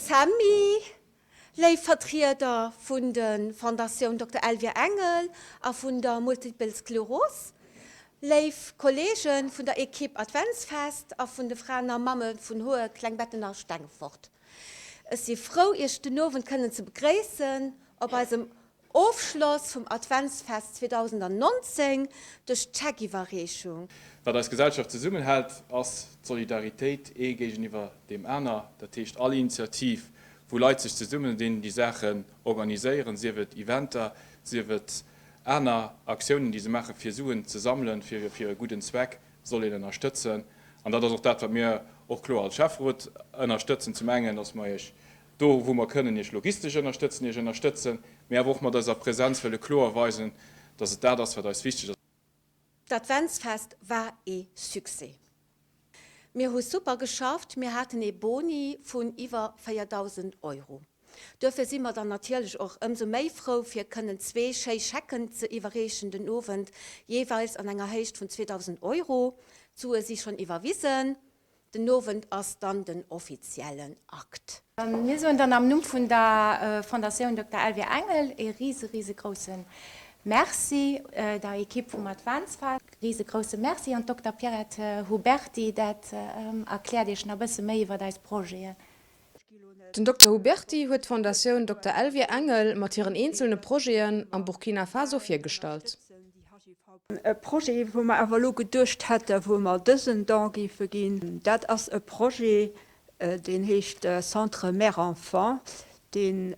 Sammy, léif Vertrieder vun de Fondatioun Dokter Elvire Engel a vun der Multiple Skleros, léif Kollege vun der Equipe Adventsfest a vun de Fraen a Mamme vun Hoer, Klengbetten a Stengefort. Ech si frou Iech den Owend kënnen ze begréissen op eisem Ofschloss vum Adventsfest 2019 duerch d'Scheckiwwerreechung. Wat eis Gesellschaft zesummenhält, ass d'Solidaritéit ee géigeniwwer deem aner. Dat heescht, all Initiativ, wou Leit sech zesummendinn, déi Saachen organiséieren, sief et Eventer, sief et aner Aktiounen, déi se maachen, fir Suen ze sammelen fir e gudden Zweck, soll een ënnerstëtzen. An dat ass och dat, wat mir och kloer als Schäfferot ënnerstëtzen. Zum engen, dass mer Iech do wou mer kënnen, Iech logistesch ënnerstëtzen, Iech ënnerstëtzen, mee awer och mat eiser Präsenz wëlle kloer weisen, dass et dat ass, wat eis wichteg ass. D'Adventsfest war ee Succès. Mir hu super geschafft, mir haten ee Boni vun iwwer 4.000 Euro. Duerfir si mer dann natierlech och ëmsou méi frou fir kënnen zwee schéi Schecken ze iwwerreechen den Owend, jeeweils an enger Héicht vun 2.000 Euro. D'Sue si schonn iwwerwisen. Den Owend ass dann den offiziellen Akt. Mir soen dann am Numm vun der Fondatioun Dokter Elvire Engel ee rise rise grousse Merci der Equipe vum Adventsfest. Rise grousse Merci an d'Dokter Pierrette Huberty, dat erkläert Iech nach e bësse méi iwwert eis Projeten. Den Dokter Huberty huet d'Fondatioun Dokter Elvire Engel mat hiren eenzelne Projeten am Burkina Faso virgestallt. E Projet, wou mer awer elo geduecht hätten, wou mer dësen Don géife ginn, dat ass e Projet, deen heescht Centre Mère-Enfant, deen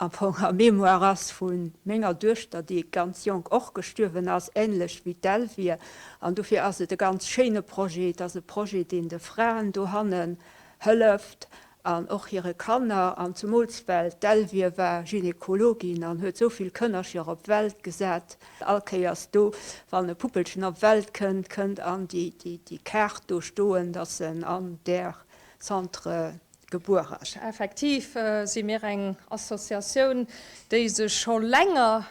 am Fong a Mémoire ass vu menger Duechter, déi ganz jonk och gestuerwen ass, ähnlech wéi d'Elvire. An dofir ass et e ganz schéine Projet. Et ass e Projet, deen de Fraen dohannen hëlleft an och hire Kanner, an zemools well d'Elvire war Gynekologin an huet esou vill Kënnercher op d'Welt gesat. All Kéiers do, wann e Puppelchen op d'Welt kënnt, kënnt an déi Kaart do stoen, dass en an där Centre gebuer ass. Effektiv si mir eng Associatioun, déi sech scho länger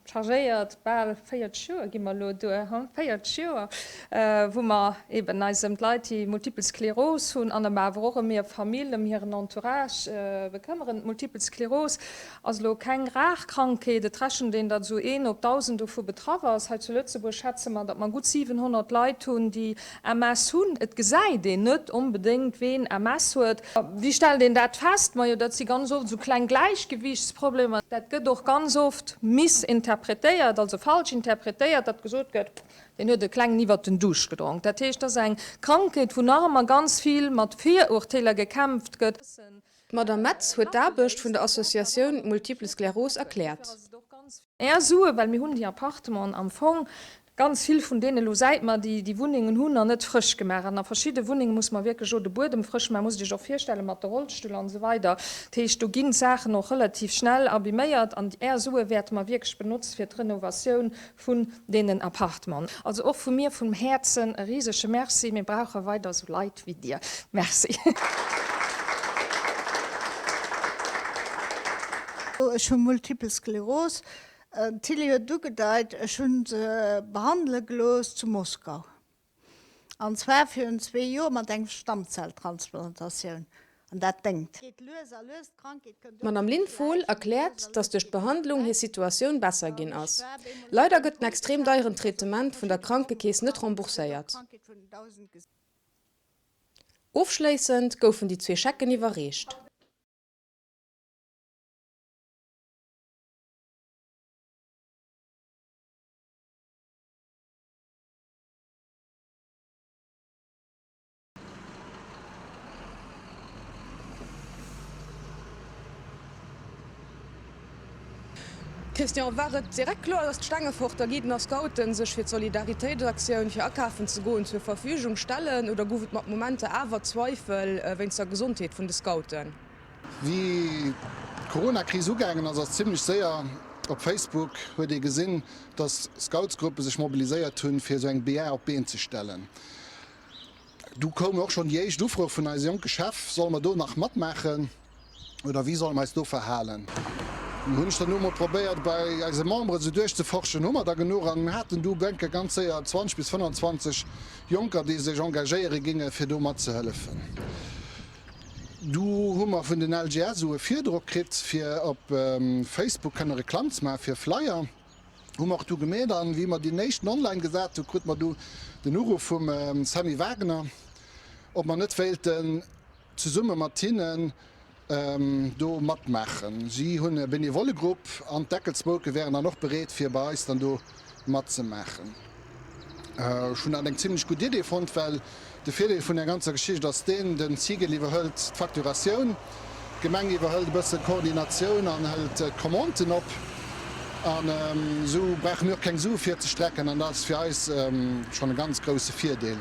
chargéiert, bal 40 Joer gi mer elo duer, hu, 40 Joer, wou mer eben eis ëm d'Leit, déi Multiple Skleros hunn, an ëm awer och ëm hir Famill, ëm hiren Entourage bekëmmeren. D'Multiple Skleros ass elo keng rar Krankheet. Et rechent een, datt esou een op 1.000 dovu betraff ass. Hei zu Lëtzebuerg schätze mer, datt mer gutt 700 Leit hunn, déi MS hunn. Et gesäit een net onbedéngt, ween MS huet. Wéi stellt een dat fest? Majo, dat si ganz oft esou kleng Gläichgewiichtsproblemer. Dat gëtt och ganz oft missinterpretéiert, also falsch interpretéiert, datt gesot gëtt, deen huet e klengen iwwert den Duuscht gedronk. Dat heescht, dat ass eng Krankheet, wou nach ëmmer ganz vill mat Virurteeler gekämpft gëtt. D'Madame Metz huet d'Aarbecht vun der Associatioun Multiple Sclérose erkläert. Är Sue, well mir hunn déi Appartementen am Fong, ganz vill vun deene elo säit mer déi déi Wunnengen hunn, nach net frësch gemaach. An a verschidde Wunnenge muss mer wierklech o de Buedem frësch maachen, musst Iech och virstellen, mat de Rollstüll an esou weider. Dat heescht, do ginn d'Saachen och relativ schnell abiméiert an Är Sue wäerte mer wierklech benotze fir d'Renovatioun vun deenen Appartementen. Also och vu mir vum Häerzen e risege Merci. Mir brauche weider esou Leit wéi Dir. Merci. Ech hu Multiple Skleros. D'Tilly huet et ugedeit, ech hu se behandele gelooss zu Moskau. An zwar virun zwee Joer mat eng Stammzelltransplantatioun. An dat déngt. D'Madame Lynn Fohl erkläert, dass duerch d'Behandlung hir Situatioun besser ginn ass. Leider gëtt den extrem deieren Traitement vun der Krankekeess net rembourséiert. Ofschléissend goufen déi zwee Schecken iwwerreecht. Christian, war et direkt kloer, dass d'Stengeforter Guiden a Scouten sech fir d'Solidaritéitsaktioun fir akafen ze goen zur Verfügung stellen oder gouf et mat Momenter awer Zweifel wéinst der Gesondheet vun de Scouten? Wéi d'Coronakris ugaangen ass, ass zimlech séier op Facebook huet ee gesinn, dass Scoutsgruppe sech mobiliséiert hunn, fir esou eng BA op d'Been ze stellen. Du koume och schonn déi éischt Ufroe vun eise jonke Chef, Solle mer do nach matmaachen oder wéi solle mer eis do verhalen? Hunn ech dann elo mol probéiert bei eise Memberen esou duerchzeforschen, hu mer der genuch? An mir haten du denke ganz séier 20 bis 25 Jonker, déi sech engagéiere géinge fir do matzehëllefen. Du hu mer vun den LGS esou e Virdrock kritt, fir op Facebook kënne Reklamm ze maachen fir Flyer. Hu mer och du gemeet an wéi mer deen éischten online gesat hu, krute mer du den Uruff vum Sammy Wagner, ob mer net wéilten zesumme mat hinnen do matmaachen. Si hunn e Benevollegrupp an d'Deckelsbouke wären dann och bereet fir bei eis dann do matzemaachen. Ech hunn dat eng zimlech gutt Idee fonnt, well de Virdeel vun der ganzer Geschicht ass deen, den Cigl iwwerhëlt d'Facturatioun, d'Gemeng iwwerhëlt e bëssen d'Koordinatioun an hëlt d'Commanden op. An esou brauche mir och keng Sue virzestrecken an dat ass fir eis schonn e ganz grousse Virdeel.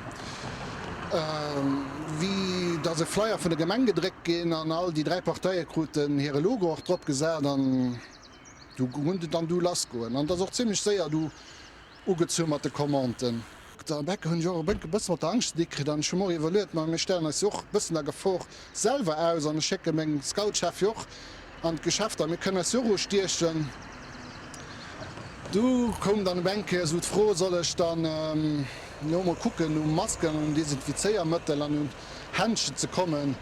Wéi dass e Flyer vun der Gemeng gedréckt ginn an all déi 3 Parteie kruten hire Logo och drop gesat an du hunn et dann du lass goen. An et ass och zimlech séier du ugezu mat de Commanden. Am Becke hunn ech och e bësse mat der Angscht ze di kritt an ech hu mer och iwwerluet, ma mir stellen eis jo och e bëssen der Gefor selwer aus an ech schécke meng Scoutschef jo och an d'Geschäfter, mir kënnen eis jo och ustiechen. Du koum dann op eng Kéier esou d'Fro, soll ech dann elo mol kucken u Masken an un Desinfizéiermëttel an un Händschen ze kommen,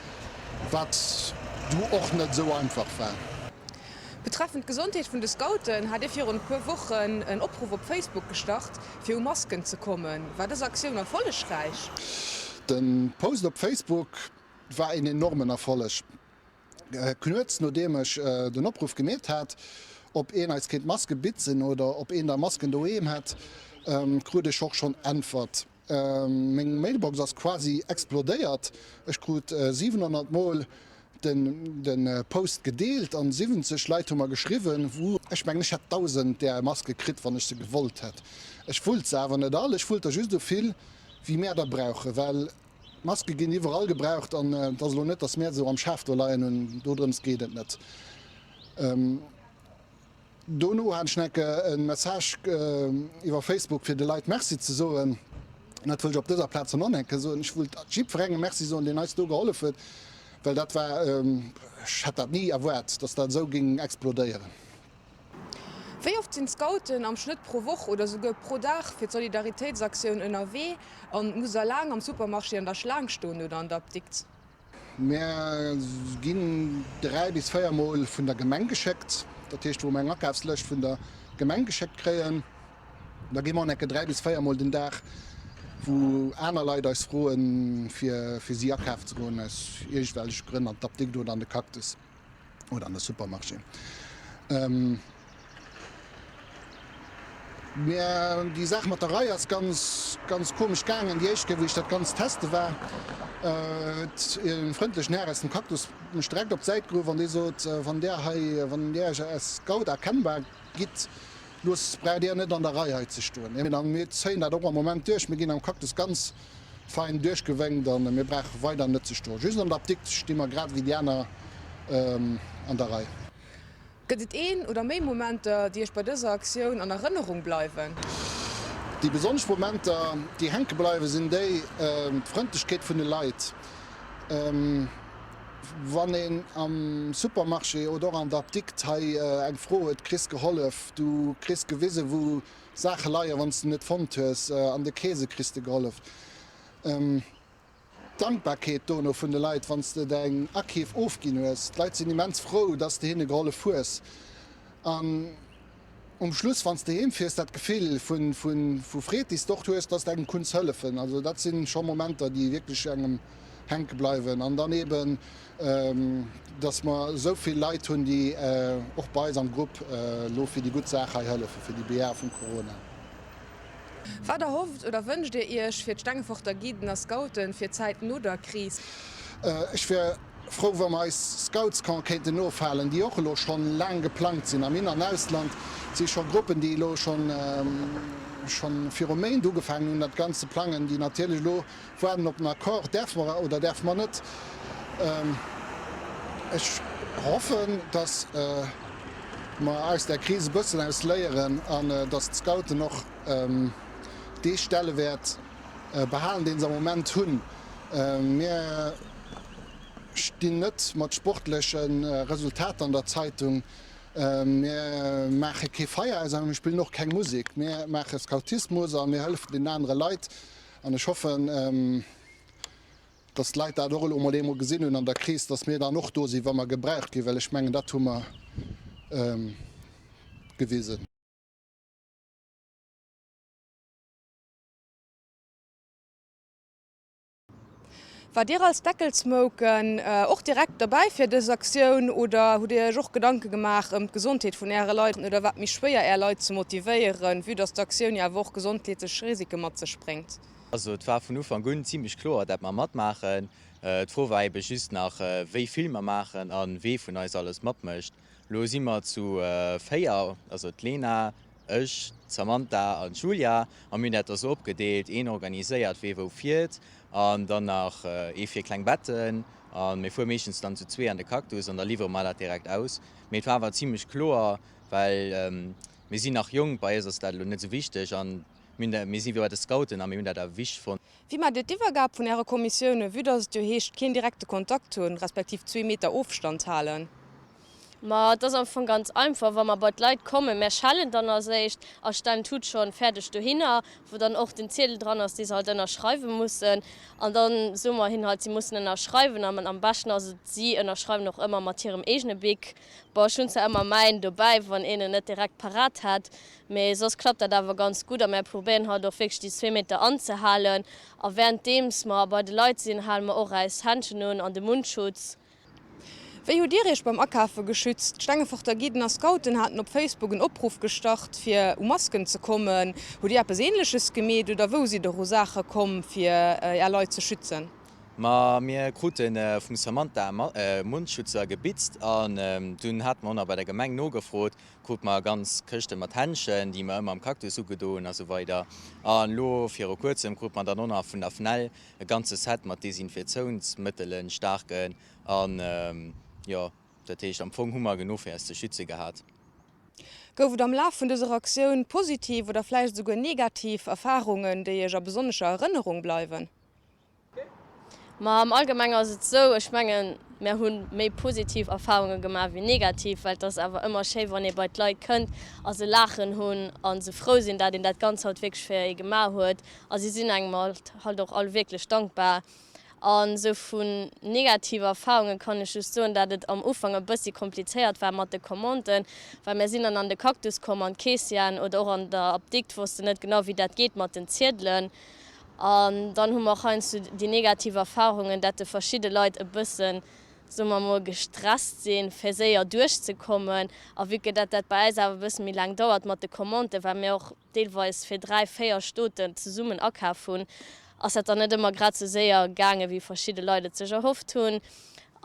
wat du och net esou einfach war. Betreffend d'Gesondheet vun de Scouten hat Dir virun e puer Wochen en Opruff op Facebook gestart, fir u Masken ze kommen. War dës Aktioun erfollegräich? De Post op Facebook war een enormen Erfolleg. Knuerz nodeem ech den Opruff gemeet hat, ob een eis kéint Maske bitzen oder ob een der Masken doheem hätt, krut ech och schonn Äntwert. Meng Mailbox ass quasi explodéiert. Ech krut 700 mol den Post gedeelt an 70 Leit hu mer geschriwwen, wou ech mengen ech hätt 1000 där Maske kritt, wann ech se gewollt hätt. Ech wullt se awer net all, ech wullt der just esou vill wéi mär der brauchen, well Maske ginn iwwerall gebraucht an et ass elo net, datt mär se am Schaf do leien hunn, dodrëms geet et net. Dono hat ech nach enke e Message iwwer Facebook fir de Leit Merci ze soen. An dat wëll ech op dëser Plaz dann och nach enke soen. Ech wullt jiddwerengem Merci soen, deen eis do gehollef huet, well dat war, ech hätt dat ni erwaart, datt dat esou géing explodéieren. Wéi oft sinn d'Scouten am Schnëtt pro Woch oder souguer pro Dag fir d'Solidaritéitsaktioun ënnerwee an musst der laang am Supermarché an der Schlaang stoen oder an der Apdikt? Mär ginn 3 bis 4 Mol vun der Gemeng geschéckt, dat heescht wou mer eng Akafslëscht vun der Gemeng geschéckt kréien. Da gi mer och enke 3 bis 4 Mol den Dag, wou aner Leit eis froen, fir fir si akafen ze goen, aus iergendwelleche Grënn, an d'Apdikt oder an de Cactus oder an de Supermarché. Mä déi Saach mat der Rei ass ganz, ganz komesch gaangen. Déi éischt Kéier, wou ech dat Ganzt teste war, huet e frëndlechen Här aus dem Cactus mech direkt op d'Säit geruff an dee sot, Wann där hei, wann där Iech als Scout erkennbar gitt, loosst, braucht Dir net an der Rei hei ze stoen. A mir zéien dat och am Moment duerch. Mir ginn am Cactus ganz fein duerchgewénkt a mir brauche weider net ze stoen. Just an der Apdikt sti mer grad ewéi déi aner an der Rei. Gëtt et een oder méi Momenter, déi Iech bei dëser Aktioun an Erënnerung bleiwen? Déi besonnesch Momenter, déi hänke bleiwen, sinn déi, d'Frëndlechkeet vun de Leit. Wann een am Supermarché oder och an der Apdikt hei eng Fro huet, kriss gehollef. Du kriss gewisen, wou Saache leien, wann s de net fonnt hues. An de Keese kriss de gehollef. D'Dankbarkeet dono vun de Leit, wann s de däin Akeef ofginn hues. D'Leit sinn immens frou, dass de hinne gehollef hues. An um Schluss, wann s de heem fiers, dat Gefill vu Freed, déi s de och hues, dass de engem kunns hëllefen. Also dat si scho Momenter, déi wierklech engem hänke bleiwen. An dann eeben, dass mer esou vill Leit hunn, déi och bei eis am Grupp elo fir déi gutt Saach hei hëllefen, fir déi BA vum Corona. Wat erhofft oder wënscht Dir Iech fir d'Stengeforter Guiden a Scouten fir d'Zäit no der Kris? Ech wier frou wa mer eis Scoutscamps kéinten ofhalen, déi och elo schonn laang geplangt sinn. Am In an Ausland si scho Gruppen, déi elo schonn schonn viru Méint ugefaangen hunn dat Ganzt ze plangen, déi natierlech elo waarden op den Accord, däerfe mer oder däerfe mer net. Ech hoffen, dass mer aus där Kris e bëssen aus léieren an dass d'Scouten och dee Stellewäert behalen, dee se am Moment hunn. Mir stinn net mat sportleche Resultater an der Zeitung, mir maache kee Feier aus a mir spillen och keng Musek. Mir maache Scoutismus a mir hëllefen den anere Leit an ech hoffen. Dass d'Leit dat och elo emol eemol gesinn hunn an der Kris, dass mir dann och do sinn, wa mer gebraucht ginn, well ech mengen, dat hu mer gewisen. Waart Dir als Deckelsmouken och direkt derbäi fir dës Aktioun oder hutt Dir Iech och Gedanke gemaach ëm d'Gesondheet vun Äre Leit oder war et méi schwéier Är Leit ze motivéieren, vue dass d'Aktioun jo awer och gesondheetlech Risike mat sech bréngt? Also et war vun Ufank un zimlech kloer dat mer matmaachen. D'Fro war ebe just nach wéi vill mer maachen a wee vun eis alles matmécht. Lo si mer zu 4, also d'Lena, ech, d'Samantha an d'Julia a mir hunn dat da sou opgedeelt, een organiséiert wee wou fiert an dann nach ee fir kleng Betten a mir fuere meeschtens dann zu zwee an de Cactus an da liwwere mer dat direkt aus. Mee et war awer zimlech kloer, well mir sinn nach jonk, bei eis ass dat elo net sou wichteg an mir si wéi bei de Scouten a mir hunn dat awer wichteg fonnt. Wéi maacht Dir d'Iwwergab vun Äre Kommissioune, vue dass et jo heescht, keen direkte Kontakt hunn, respektiv zwee Meter Ofstand halen? Ma et ass am Fong ganz einfach, wa mer bei d'Leit kommen, mär schellen dann als éischt a stellen d'Tut schonn fäerdeg dohinner, wou dann och den Ziedel dran ass, dee se halt ënnerschreiwe mussen. An da soe mer hinnen halt, si mussen ënnerschreiwen an am beschten ass et, si ënnerschreiwen och ëmmer mat hirem eegene Bic. Bon, ech hunn zwar ëmmer mäin dobäi, wann een en net direkt parat hätt, mee soss klappt dat awer ganz gutt a mär probéieren halt och wierklech déi zwee Meter anzehalen. A wärenddeems mer bei de Leit sinn, hale mer och äis Händschen un an de Mundschutz. Wéi hutt Dir Iech beim Akafe geschützt? D'Stengeforter Guiden a Scouten haten op Facebook en Opruff gestart, fir u Masken ze kommen. Hutt Dir eppes Ähnleches gemeet oder wou sidd Der u Saache komm, fir Är Leit ze schützen? Ma mir krute vum Samantha Mundschutzer gebitzt an dunn hate mer och nach bei der Gemeng nogefrot, krute mer ganz Këschte mat Händschen, déi mer ëmmer am Cactus ugedo hunn a sou weider. An elo viru kuerzem krute mer dann och nach vun der FNEL e ganze Set mat Desinfektiounsmëttelen, staarken an jo, dat heescht am Fong hu mer genuch fir eis ze schütze gehat. Gouf et am Laf vun dëser Aktioun positiv oder vläicht esouguer negativ Erfarungen, déi Iech a besonnescher Erënnerung bleiwen? Ma am Allgemenge ass et esou, ech mengen, mär hu méi positiv Erfarunge gemaach wéi negativ, well et ass awer ëmmer schéi, wann ee bei d'Leit kënnt a se laachen hunn a se frou sinn, dat een dat Ganzt haut wierklech fir ee gemaach huet. A si sinn engem halt och all wierklech dankbar. An esou vun negative Erfahrunge kann ech just soen, dat et am Ufank e bëssi komplizéiert war mat de Commanden, well mär sinn dann an de Cactus komm, an d'Caissièren oder och an der Apdikt wossten net genau wéi dat geet mat den Ziedelen. An dann hu mer och heiansdo déi negativ Erfahrungen, dat de verschidde Leit e bëssen, soe mer emol, gestresst sinn, fir séier duerchzekommen. A vue que dat dat bei äis awer e bësse méi laang dauert mat de Commanden, well mir och deelweis fir 3, 4 Stoten zesummen akaf hunn, ass dat dann net ëmmer grad sou séier gaangen, wéi verschidde Leit et sech erhofft hunn.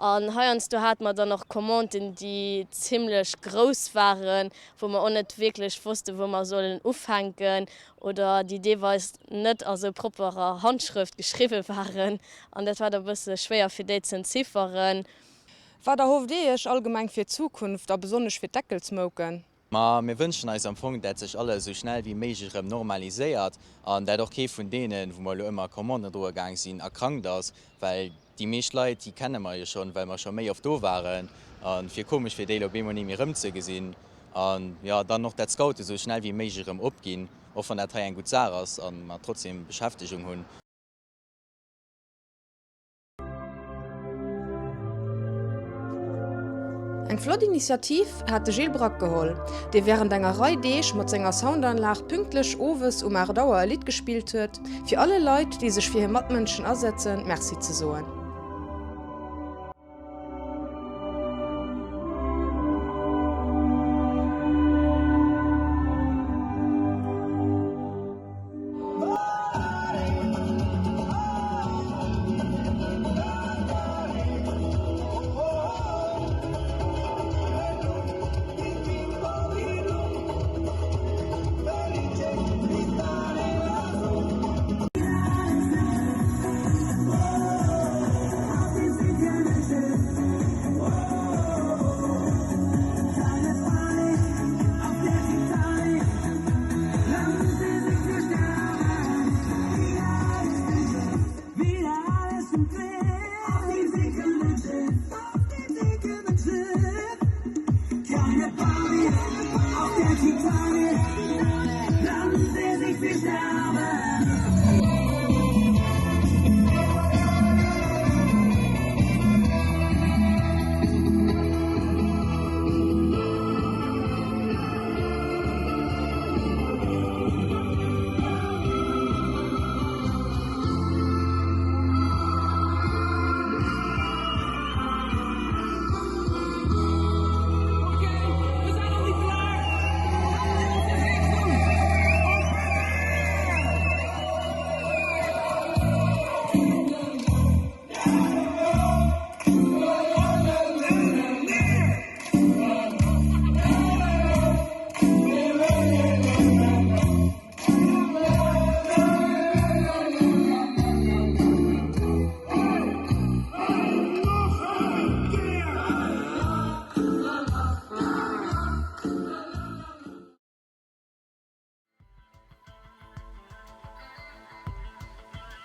An heiansdo hate mer dann och Commanden, déi zimlech grouss waren, wou mer och net wierklech wossten, wou mer sollen ufänken oder déi deelweis net a sou propperer Handschrëft geschriwwe waren. An dat war da bësse schwéier, fir déi ze entzifferen. Wat erhofft Dir Iech allgemeng fir d'Zukunft a besonnesch fir d'Deckelsmouken? Ma mir wënschen eis am Fong, dat sech alles esou schnell wéi méiglech erëm normaliséiert an dat och kee vun deenen, wou mer elo ëmmer Commanden droe gaang sinn, erkrankt ass, well déi meescht Leit, déi kenne mer jo schonn, well mer scho méi oft do waren a wier komesch fir déi elo op eemol ni méi erëmzegesinn. An jo, dann och dat d'Scoute esou schnell wéi méiglech erëm opginn, och wann dat hei eng gutt Saach ass a mer trotzdem Beschäftegung hunn. Eng flott Initiativ hat de Gilles Brack geholl, dee wärend enger Rei Deeg mat senger Soundanlag pünktlech owes um 8 Auer e Lidd gespillt huet, fir alle Leit, déi sech fir hir Matmënschen asetzen, Merci ze soen.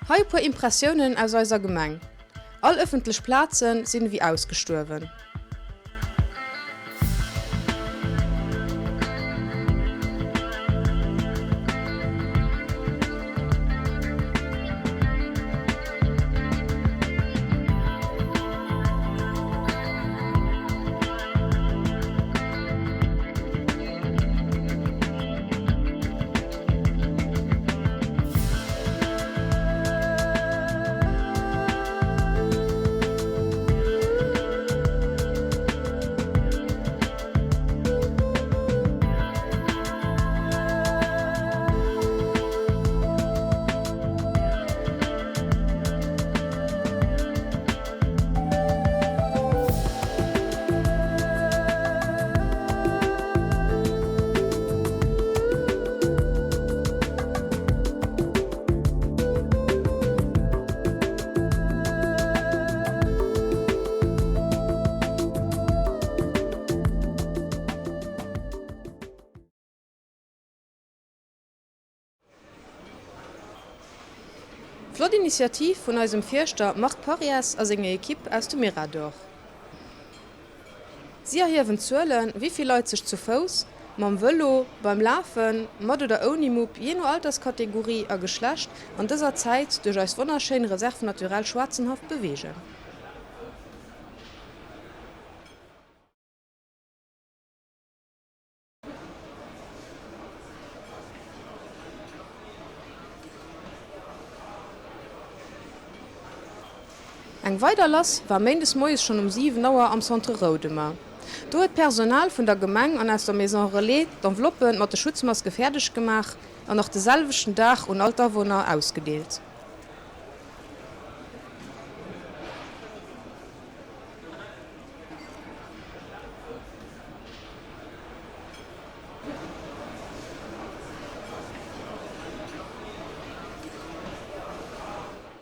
Hei e puer Impressiounen aus eiser Gemeng. All ëffentlech Plazen sinn ewéi ausgestuerwen. Flott Initiativ vun eisem Fierschter Marc Parries a senger Equipe aus dem Mirador. Si erhiewen Zuelen, wéi vill Leit sech zu Fouss, mam Vëlo, beim Lafen, mat oder ouni Mupp, jee no Alterskategorie a Geschlecht, an dëser Zäit duerch eis wonnerschéin Reserve naturelle Schwaarzenhaff beweegen. Eng weider lass war méindes moies schonn um 7 Auer am Centre Roudemer. Do huet d'Personal vun der Gemeng an aus der Maison Relais d'Enveloppe mat de Schutzmaske fäerdeg gemaach an nach de selwechten Dag un all d'Awunner ausgedeelt.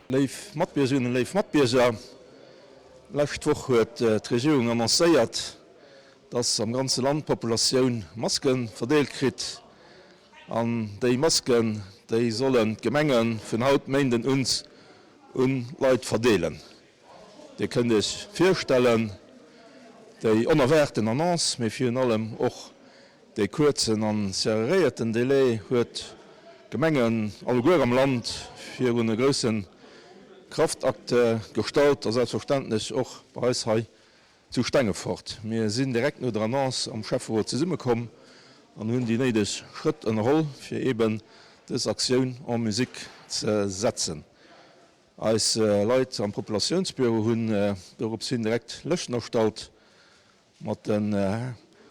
Léif Matbiergerinnen, léif Matbierger, lescht Woch huet d'Regierung annoncéiert, dass am ganze Land d'Populatioun Maske verdeelt kritt. An déi Masken, déi sollen d'Gemenge vun haut, Méinden, un un d'Leit verdeelen. Dir kënnt Iech virstellen, déi onerwaarten Annonce, mee virun allem och dee kuerzen a serréierten Délai huet d'Gemengen alleguer am Land virun e grousse Kraftakt gestallt a selbstverständlech och bei eis hei zu Stengefort. Mir sinn direkt no der Annonce am Schäfferot zesummekomm an hunn déi néideg Schrëtt ënnerholl, fir eeben dës Aktioun en musique ze setzen. Eis Leit am Populatiounsbüro hunn dorops hin direkt Lëschten erstallt mat de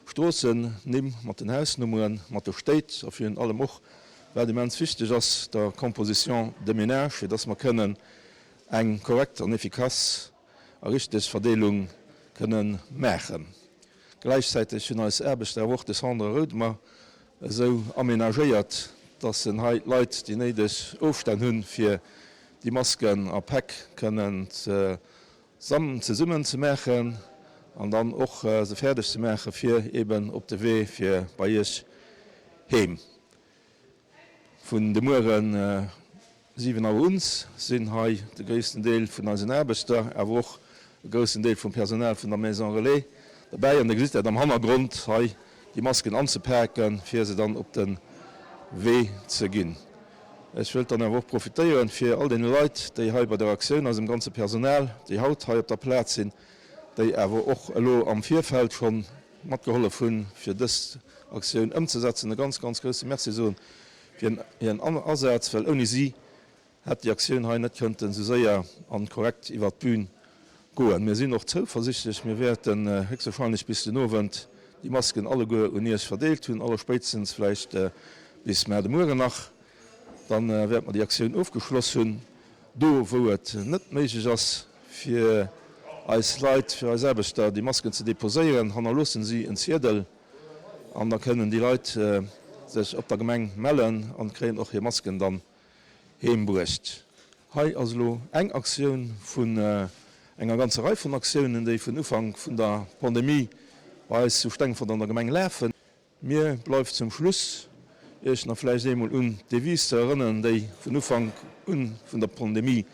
Stroossennimm, mat den Hausnummeren, mat de Stéit a virun allem och, wat immens wichteg ass, der Composition de ménages, fir dass mer kënnen eng korrekt an efficace a richteg Verdeelung kënnen maachen. Gläichzäiteg hunn eis Aarbechter awer och de Centre Roudemer esou amenagéiert, dass en hei d'Leit déi néideg Ofstänn hunn, fir déi Masken a Päck kënnen zesummen ze maachen an dann och se fäerdeg ze maache fir eeben op de Wee fir bei Iech heem. Vun de Muere 7 Auer un sinn hei de gréissten Deel vun eisen Aarbechter, awer och e groussen Deel vum Personal vun der Maison Relais derbäi. An Dir gesitt dat am Hannergrond hei, déi Masken anzepaken, fir se dann op de Wee ze ginn. Ech wëllt dann awer och profitéieren, fir all deene Leit, déi hei bei der Aktioun, eisem ganze Personal, déi haut hei op der Plaz sinn, déi awer och elo am Virfeld schonn matgehollef hunn, fir dës Aktioun ëmzesetzen, e ganz, ganz grousse Merci soen fir hiren Asaz, well ouni si hätt déi Aktioun hei net kënnten esou séier an korrekt iwwert d'Bün goen. Mir sinn och zouversichtlech, mir wäerten héchstwahrscheinlech bis den Owend déi Masken alleguer un Iech verdeelt hunn, allerspéitstens vläicht bis mar de Mueren nach. Dann wäerte mer déi Aktioun ofgeschloss hunn. Do wou et net méiglech ass fir eis Leit, fir eis Aarbechter déi Masken ze deposéieren, hannerloossen si en Ziedel an da kënnen déi Leit sech op der Gemeng mellen an kréien och hir Masken dann heem bruecht. Hei ass elo eng Aktioun vun enger ganzer Rei vun Aktiounen, déi vun Ufank vun der Pandemie bei eis zu Stengefort an der Gemeng lafen. Mir bleift zum Schluss. Iech nach vläicht eemol un d'Devise ze erënneren, déi vun Ufank u vun der Pandemie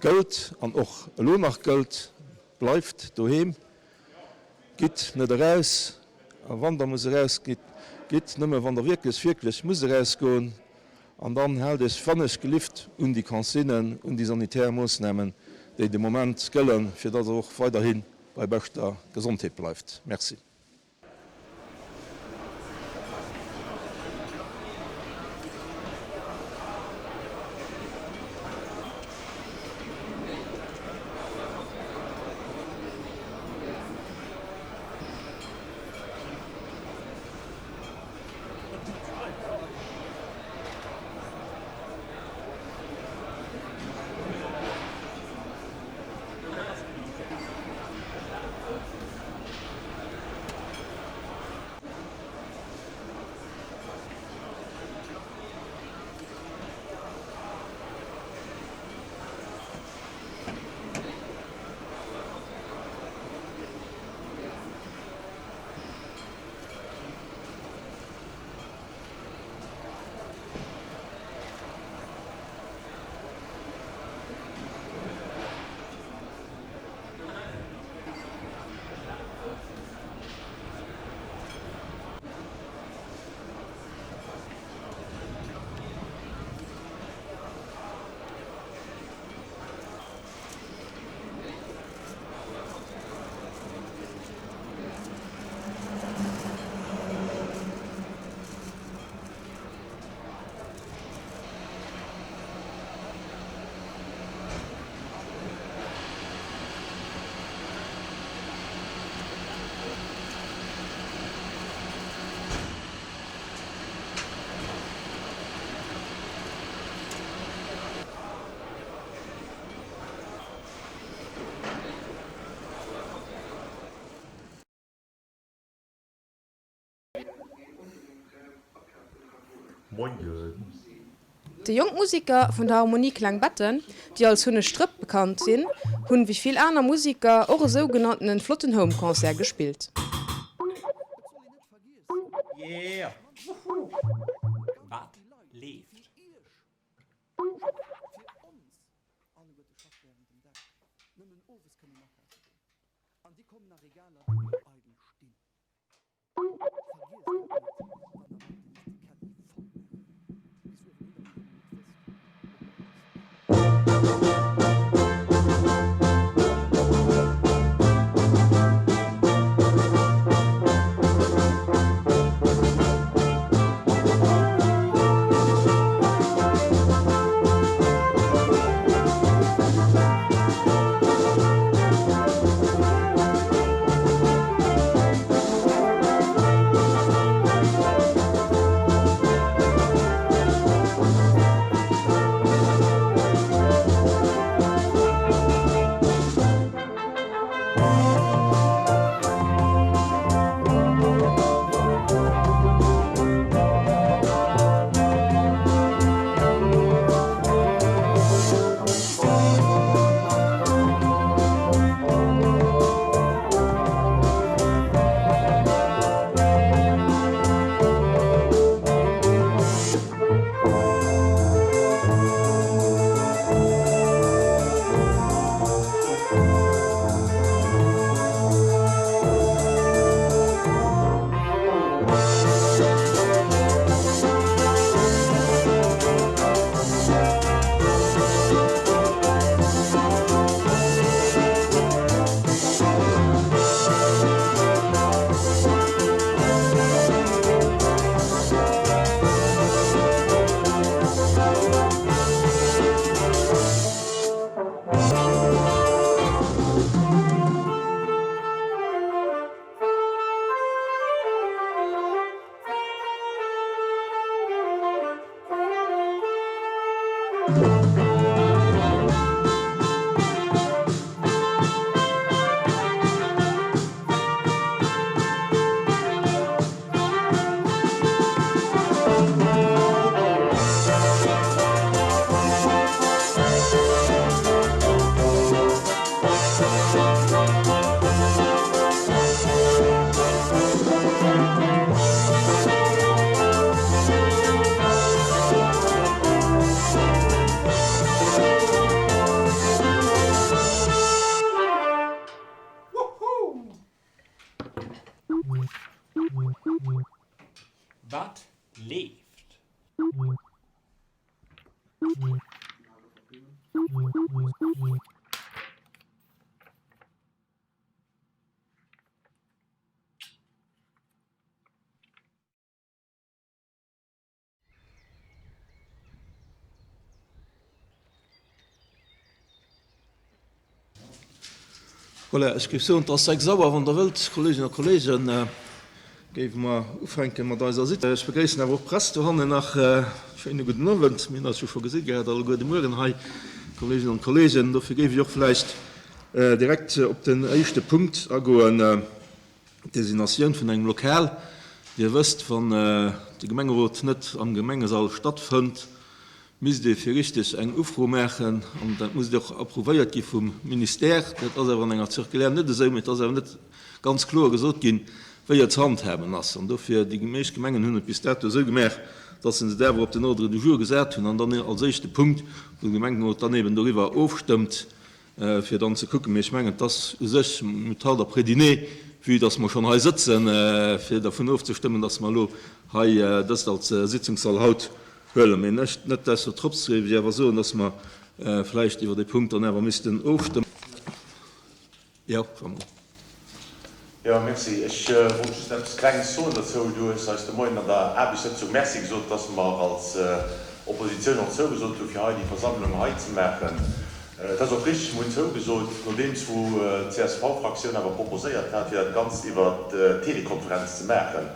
gëllt an och elo nach gëllt, Bleift doheem, gitt net eraus, a wann Der musst erausgitt, gitt nëmme wann Der wierklech, wierklech musst erausgoen. An dann haalt Iech wannechgelift un déi Consignen, un déi sanitär Moossnamen, déi de Moment gëllen, fir datt Der och weiderhi bei beschter Gesondheet bleift. Merci. Moien. Déi jonk Musiker vun der Harmonie Klengbetten, déi als Hunneg Drëpp bekannt sinn, hunn wéi vill aner Musiker och e sougenanntenen flotten Home Concert gespillt. Wat leeft? Voilà, ech géif soen, et ass 6 Auer. Wann Der wëllt, Kolleeginnen a Kolleegen, géife mer ufänke mat eiser Sitzung. Ech begréissen awer och d'Press dohannen nach. Schéine gudden Owend. Mir hunn eis jo scho gesi gehat alleguer de Mueren hei, Kolleeginnen an Kolleegen. Dofir géif ech och vläicht direkt op den éischte Punkt agoen. D'Designatioun vun engem Lokal. Dir wësst, wann de Gemengerot net am Gemengesall stattfënnt, misst ee fir richteg eng Ufro maachen an dat muss och approuvéiert gi vum Ministère. Dat ass awer an enger Circulaire net esou, mee et ass awer net ganz kloer gesot ginn, wéi et ze handhaben ass. An dofir, déi meescht Gemengen hunn et bis dato esou gemaach, dass se et awer op den Ordre du jour gesat hunn an dann als éischte Punkt, wou de Gemengerot dann eben doriwwer ofstëmmt, fir dann ze kucken. Mee ech mengen, et ass u sech moutarde après dîner, vue dass mer schonn hei sëtzen, fir dervun ofzestëmmen, dass mer elo hei dëst als Sitzungssall haut huelen. Mee netdestotrotz géif ech awer soen, dass mer vläicht iwwer dee Punkt dann awer missten ofstëmmen. Jo, Jean-Marie. Jo, merci. Ech wollt just eppes Klenges soen dozou. Du hues eis de Moien an der Aarbechtssëtzung Merci gesot, dass mer als Oppositioun och zougesot hu fir hei déi Versammlung hei ze maachen. Et ass och richtig, mer hunn zougesot, nodeems wou d'CSV-Fraktioun awer proposéiert hat, fir dat Ganzt iwwer Telekonferenz ze maachen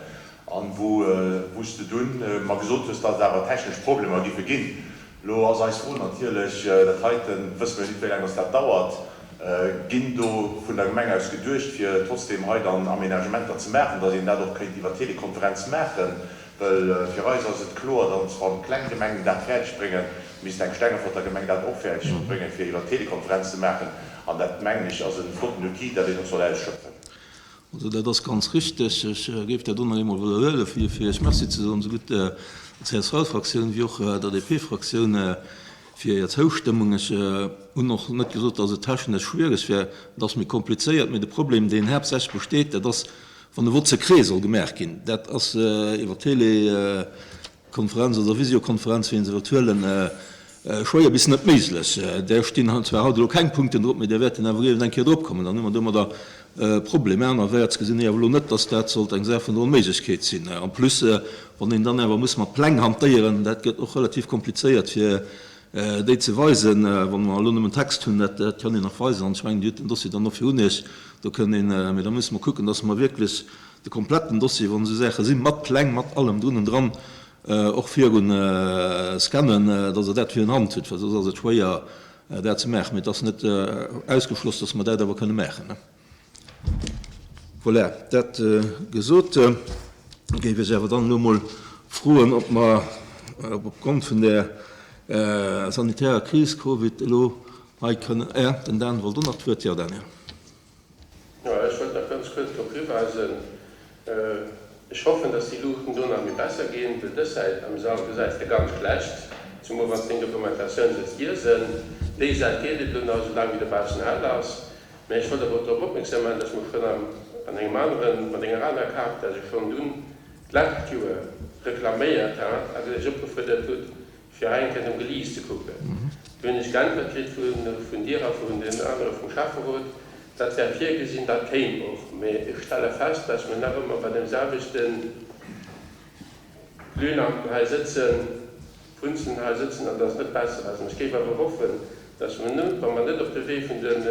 an wou wou s de dunn mer gesot hues, dass et awer technesch Problemer giffe ginn. Elo ass eis Fro natierlech, dat heiten wësse mer jo net, wéi laang dass dat dauert, ginn do vun der Gemeng aus geduecht, fir trotzdem hei dann Aménagementer ze maachen, dass een dat och kéint iwwer Telekonferenz maachen? Well fir eis ass et kloer, dass wann kleng Gemengen dat fäerdeg bréngen, misst eng Stengeforter Gemeng dat och fäerdeg bréngen, fir iwwer Telekonferenz ze maachen. An dat, mengen ech, ass e flotten Outil, dat een och soll ausschöpfen. Also dat ass ganz richteg. Ech géif dat och nach eemol widderhuelen, fir fir Iech Merci ze soen, sougutt der CSV-Fraktioun wéi och der DP-Fraktioun fir Är Zoustëmmung. Ech hunn och net gesot, datt et technesch schwiereg wär. Et ass méi komplizéiert. Mee de Problem, deen haaptsächlech besteet, dat ass, wann e Vote secret soll gemaach ginn. Dat ass iwwer Tele. Konferenz oder Visiokonferenz, wéi een se wëllt huelen, schwéier bis net méiglech. Där stinn zwar haut elo keng Punkten drop, mee där wäerten awer iergend eng Kéier drop kommen. Dann hu mer domadder e Problem. Anerwäerts gesinn ech awer elo net, dass dat sollt eng Saach vun der Onméiglechkeet sinn. En plus, wann een dann awer muss mat Pläng hantéieren, dat gëtt och relativ komplizéiert, fir déi ze weisen. Wa mer elo nëmmen Text hunn, dat kann een nach weisen, an ech mengen, Dir hutt den Dossier dann och virun Iech, do kënnt een, mee da musse mer kucken, dass mer wierklech De kompletten Dossier, wann esou Saache sinn, mat Pläng, mat allem drun und dran, och virun scannen, dass Der dat virun Hand hutt, well soss ass et schwéier, dat ze maachen. Mee et ass net ausgeschloss, dass mer dat awer kënne maachen. Voilà, dat gesot, géif ech awer dann elo emol froen, ob mer opgrond vun där sanitärer Kris Covid elo hei kënnen, ah, den Dan wollt och nach d'Wuert. Jo, Daniel. Jo, ech wollt nach ganz kuerz drop hiweisen, ech hoffen, dass déi Luuchten do nach méi besser ginn, well dës Säit am Sall gesäis de ganz schlecht, zumol wann s deng Dokumentatioun sollst liesen. Déi Säit geet et elo nach, esou laang wéi dobaussen hell ass. Mä ech wollt awer och drop opmierksam maachen, dass mer schonn am an engem aneren, mat enger anerer Kap, dat ech schonn dunn d'lescht Joer reklaméiert hat a lech opgefuerdert hutt, fir hei eng Kéier nom Geliiss ze kucken. Do hunn ech geäntwert kritt vun dir a vun den anere vum Schäfferot, dat wär virgesinn, dat kéim och. Mee ech stelle fest, dass mir nach ëmmer bei deem selwechte Glühlampen hei sëtzen, Punzen hei sëtzen an dass et net besser ass. An ech géif awer hoffen, dass mer nun, wa mer net op de Wee vun den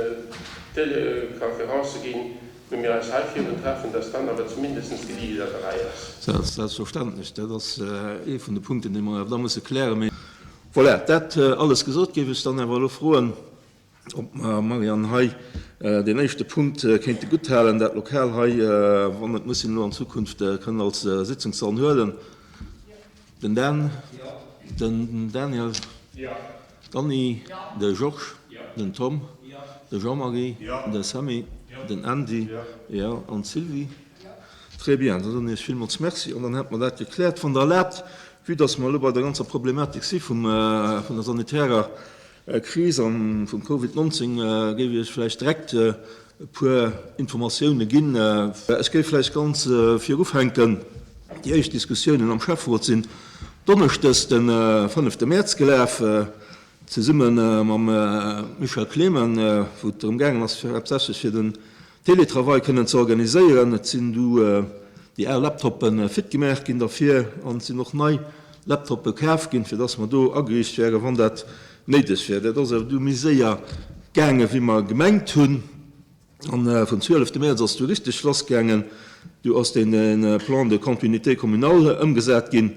Teleconferencë ginn, Mee mir eis hei virun treffen, dass dann awer zumindest d'Geliicht an der Rei ass. Selbstverständlech, dat ass ee vun de Punkten, déi mer awer da musse klären. Mee voilà, dat alles gesot, géif ech dann awer elo froen, ob mer, Marianne, hei deen éischte Punkt kéinte gutthalen, dat Lokal hei, wann et muss sinn, elo an Zukunft kënnen als Sitzungssall huelen. Den Dan, den Daniel. D'Anny, de Georges, den Tom, de Jean-Marie, de Sammy, den Andy, jo, an d'Sylvie. Très bien, da soen ech Iech villmools Merci an dann hätte mer dat gekläert. Wann Der erlaabt, vue dass mer elo bei der ganzer Problematik si vum, vun der sanitärer Kris an vum Covid 19, géif ech Iech vläicht direkt. e puer Informatioune ginn. Ech géif vläicht ganz vir ufänken. Déi éischt Diskussiounen am Schäfferot sinn donneschdes de fënnefte Mäerz gelaf, zesumme mam Michel Clement, wou et drëm gaangen ass, haaptsächlech fir den Télétravail kënnen ze organiséieren. Et sinn du déi al Laptoppe fit gemaach ginn derfir an et sinn och nei Laptoppe kaf ginn, fir dass mer do ageriicht wären, wann dat néideg wär. Dat ass awer du méi séier gaange wéi mer gemengt hunn. An vum 12 Mäerz ass du richteg lass gaangen. Du ass den Plan de continuité communale ëmgesat ginn,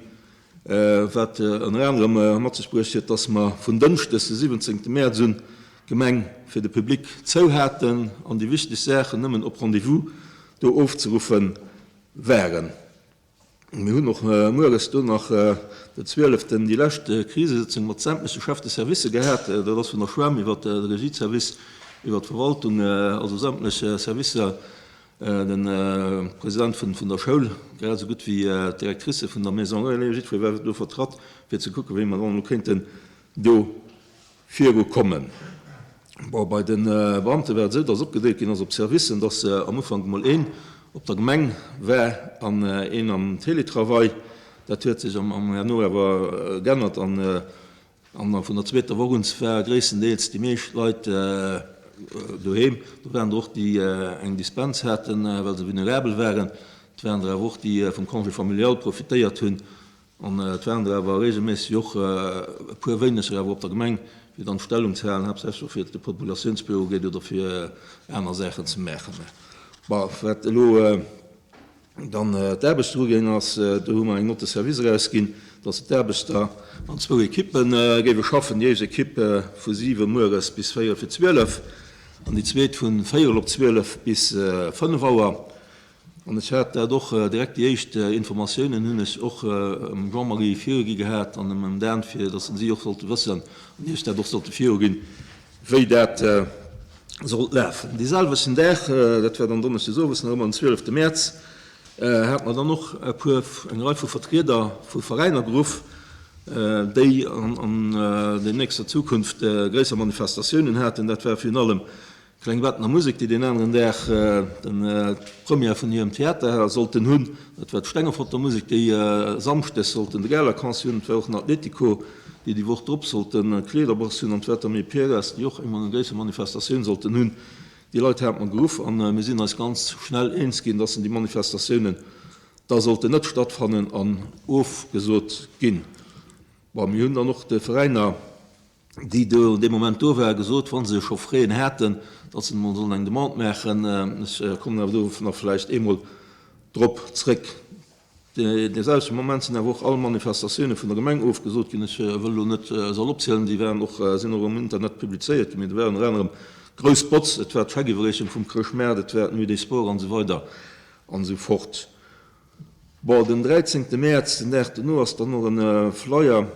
wat ënner anerem mat sech bruecht huet, dass mer vun Dënschdes de 17 Mäerz un d'Gemeng fir de Public zou haten an déi wichteg Saachen nëmmen op Rendez-vous do ofzeruffe waren. Mir hunn och mueres do nach den zwieleften déi lescht Krisesëtzung mat sämtleche Chefs de service gehat. Dat ass vun der Schwämm iwwer de Regieservice, iwwer d'Verwaltung, also sämtlech Servicer, de President vun der Schoul, grad esou gutt wéi d'Directrice vun der Maison relais, jiddweree war do vertratt, fir ze kucken, wéi mer dann elo kéinten do Viru kommen. Bon, bei de Beamte war et esou, dass opgedeelt ginn ass op Servicen, dass am Ufank emol een op der Gemeng war an een am Télétravail. Dat huet sech am herno awer geännert an vun der zweeter Woch un war gréisstendeels déi meescht Leit doheem. Do waren der och, déi eng Dispens haten, well se vulnerabel waren. Et waren der awer och, déi vum Congé familial profitéiert hunn. An et waren der awer regelméisseg och e puer wéineger awer op der Gemeng, fir dann Stellung ze halen, haaptsächlech och fir et de Populatiounsbüro geet oder fir aner Saachen ze maachen. Bon, wat elo dann d'Aarbechter ugeet, ass, do hu mer eng Note de service erausginn, dass d'Aarbechter an zwou Ekippe géiwe schaffen. Déi éischt Ekipp vu siwe mueres bis véierel fir 12 an déi zweet vu véierel op 12 bis 5 Auer. An ech hat dat och direkt, déi éischt Informatiounen hunn ech och dem Jean-Marie virugi gehat an dem Dan, fir datt si och sollte wëssen an Iech dat och sollte viruginn, wéi dat sollt lafen. Dee selwechten Dag, dat war dann donneschdes owes nach ëmmer den 12 Mäerz, hate mer dann och e puer, eng Rei vu Vertrieder vu Veräiner geruff, déi an der nächster Zukunft gréisser Manifestatiounen haten. Dat war virun allem D'Klengbettener Musek, déi deen aneren Dag d'Première vun hirem Theater sollten hunn. Dat war d'Stengeforter Musek, déi samschdes sollten de Galaconcert hunn. Et war och den Atletico, déi déi Woch drop sollten d'Kleederbourse hunn. An et war d'Armée Peres, déi och eng gréisser Manifestatioun sollten hunn. Déi Leit hate mer geruff a mir sinn eis ganz schnell eens ginn, dass déi Manifestatiounen da sollten net stattfannen an ofgesot ginn. Bon, mir hunn dann och de Veräiner déi do dee Moment do war, gesot, wa se scho Fräen haten, datt se emol sollen eng Demande maachen. Ech kommen awer do nach vläicht eemol drop zréck. Dee selwechte Moment sinn awer och all Manifestatioune vun der Gemeng ofgesot ginn. Ech wëll elo net se all opzielen, déi waren och, sinn och am Internet publizéiert ginn, mee do war ënner anerem Grouss Botz, et war d'Scheckiwwerreechung vum Chrëschtmaart, et war d'Nuit des Sports an esou weider an esou fort. Bon, den 13. Mäerz, den Dag dono, ass dann och e Flyer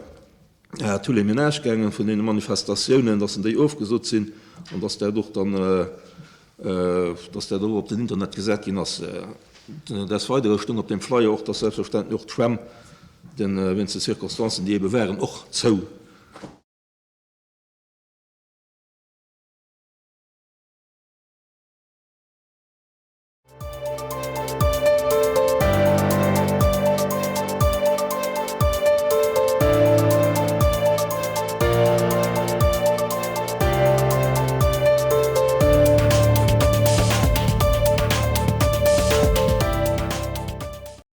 à tous les ménages gaangen vun deene Manifestatiounen, dass déi ofgesot sinn an dass dat och dann, dass dat och op den Internet gesat ginn ass. Des Weidere stoung op deem Flyer och, dass selbstverständlech och d'Schwämm, de wéinst de Circonstancen, déi ebe waren, och zou.